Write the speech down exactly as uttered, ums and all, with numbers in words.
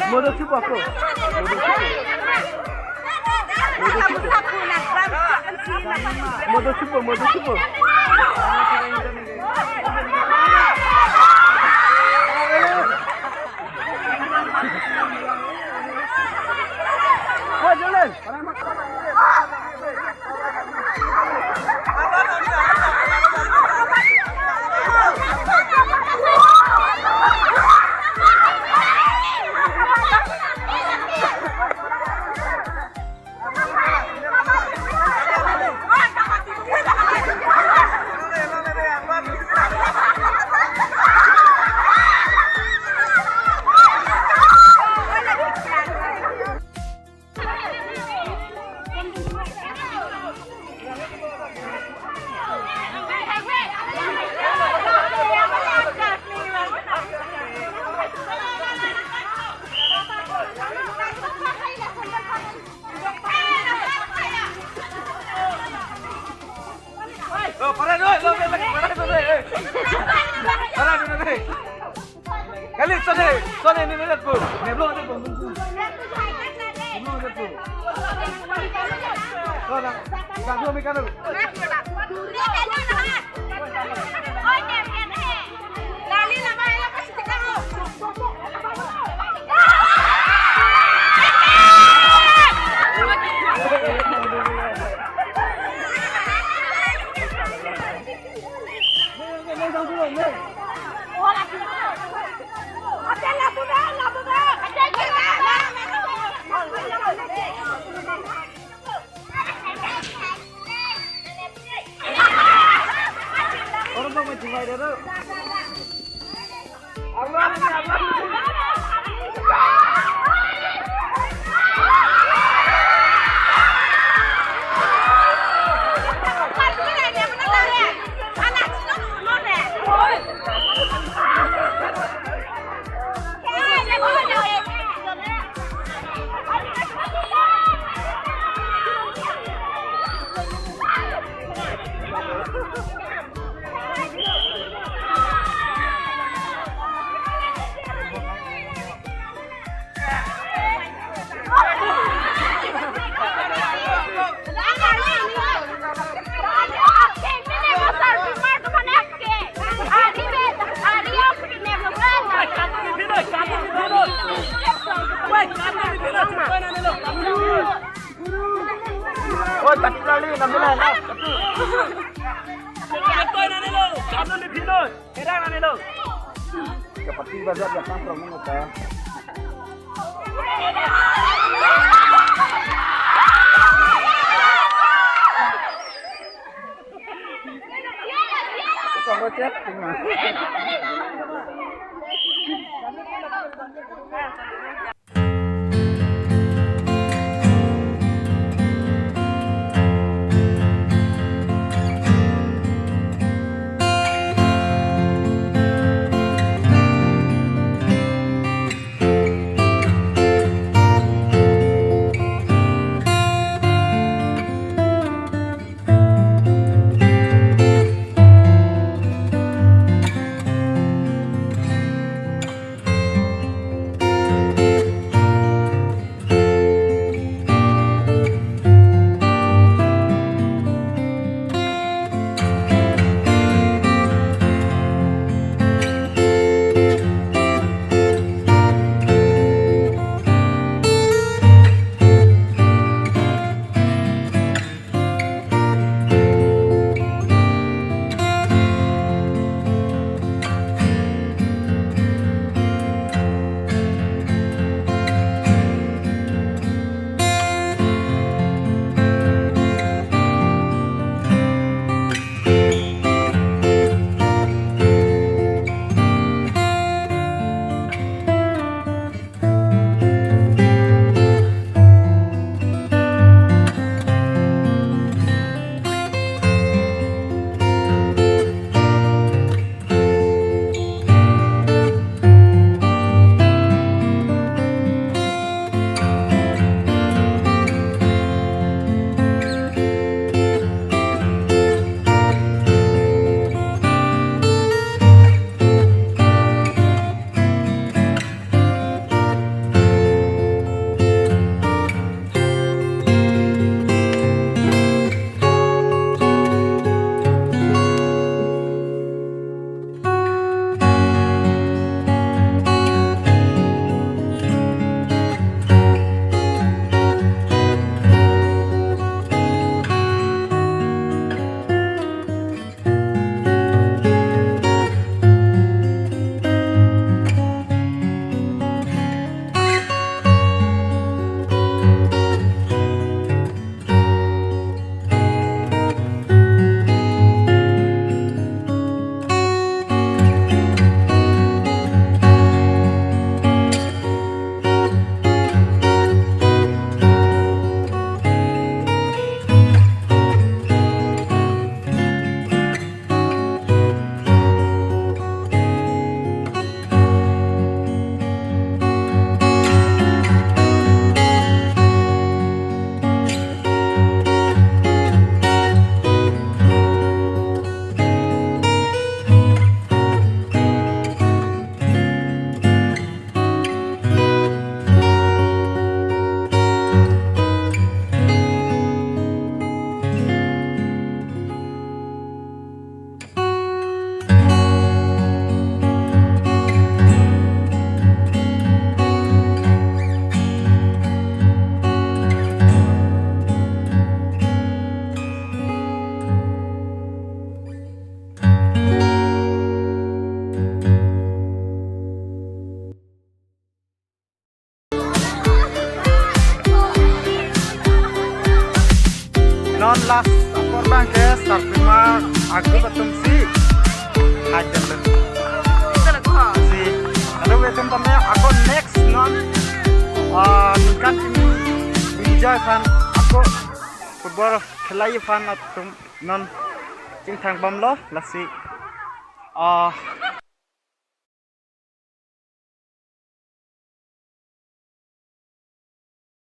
Modo supo ako. Modo supo. Modo supo, modo supo. Lo, para dulu, lo, lo, lo, para dulu, eh. Para dulu, eh. Kali, sone, sone, ini, ini, bu. Ini, belum ada, bu. Belum ada, bu. Lo, dah, dah, belum ikan, bu. Orang mau mancing air dulu. Oh, tadi lali, namanya, nah, tadi. Kapati bajar datang from mana, ta? Tukang becak, tinggal. Non last apor abang ke sarpimar agrup atum si hajat lo. Ito lagu ha. Si, ado betum tame ako next non, ah, ningkan ini enjoy aphan ako football khelai aphan atum non chingthang bomlo lasi. Ah,